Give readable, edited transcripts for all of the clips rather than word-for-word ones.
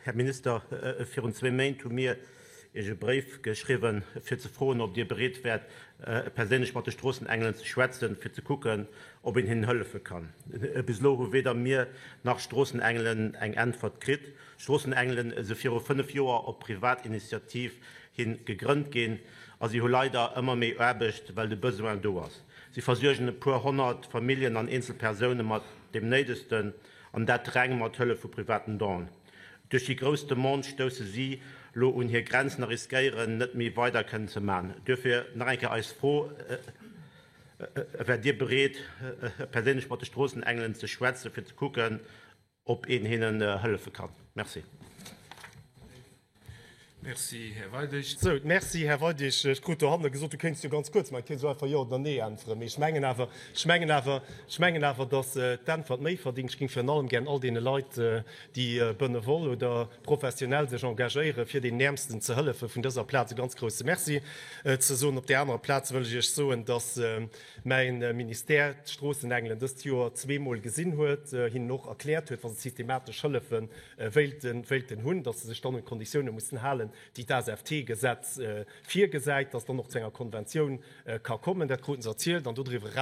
Här Minister, virun zwéi Méint hu mir Iech e Bréif geschriwwen, fir ze froen, ob Dir bereet wäert, perséinlech mat de Stroossenengelen ze schwätzen, fir ze kucken, ob een hinnen hëllefe kann. Bis elo hu weder mir nach d'Stroossenengelen eng Äntwert kritt. D'Stroossenengelen si viru 5 Joer op privat Initiativ hi gegrënnt ginn a si hu leider ëmmer méi Aarbecht, well de Besoin do ass. Si versuergen e puer 100 Familljen an eenzel Persoune mat deem Néidegsten, an dat reng mat Hëllef vu privaten Donen. Duerch déi grouss Demande stousse si lo un hir Grenzen a riskéieren, net méi weider kënnen ze man. Duerfir nach eng Kéier eis Fro, Wäert Dir bereet, perséinlech mat de Stroossenengelen ze schwätzen, fir ze kucken, ob een hinnen hëllefe kann? Merci. Merci, Här Weidig. Sou, merci, Här Weidig. Ech krut dohanne gesot, du kéints jo ganz kuerz maachen, kéints jo einfach Jo oder Nee äntweren. Mee ech mengen awer, ech mengen awer, ech mengen awer, datt d'Äntwert méi verdingt. Ech géing virun allem gären all deene Leit, déi benevol oder professionell sech engagéieren, fir deenen Äermsten ze hëllefen, vun dëser Plaz e ganz grousse Merci ze soen. Op där anerer Plaz wëll ech Iech soen, datt mäi Ministère d'Stroossenengelen dëst Joer zweemol gesinn huet, hinnen och erkläert huet, wa se systematesch hëllefen, wéilten, wéilten hunn, dass se sech dann un d'Konditioune mussen halen, déi d'ASFT-Gesetz virgesäit, dass dann och zu enger Konventioun ka kommen. Dat kruten se erzielt. An dodriwwer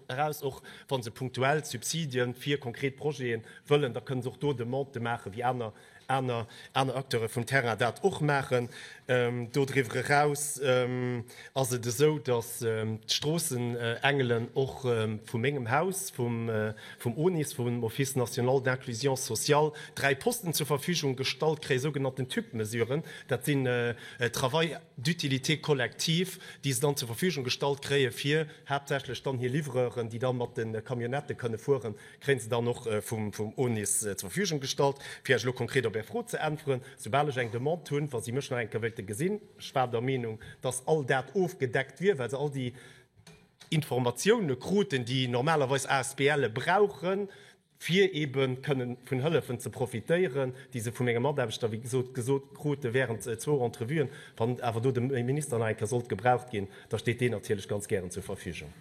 eraus och, wa se punktuell Subsidie fir konkret Projete wëllen, da kënnen se och do Demandë maachen, wéi aner, aner, aner Acteure vum Terrain dat och maachen. Dodriwwer eraus ass et esou, dass d'Stroossenengelen och vu mengem Haus, vum ONIS, vum Office national d'inclusion sociale, 3 Posten zur Verfügung gestallt kréien, sougenannten TUC-Mesuren. Dat sinn Travail d'utilité collective, déi se dann zur Verfügung gestallt kréien, fir haaptsächlech dann hir Livreuren, déi da mat de Camionnettë kënne fueren, kréien se dann och vum ONIS zur Verfügung gestallt. Fir Iech elo konkret op Är Fro ze äntweren, Soubal ech eng Demande hunn, wa si mech nach eng Kéier wéilte gesinn, ech war der Meenung, dass all dat ofgedeckt wier, well se all déi Informatioune kruten, déi normalerweis ASBLe brauchen, fir eebe kënnen vun Hëllefen ze profitéieren, déi se vu menge Mataarbechter, wéi gesot, gesot krute während zwou Entrevuen. Wann awer do de Minister nach eng Kéier sollt gebraucht ginn, da steet deen natierlech ganz gären zur Verfügung.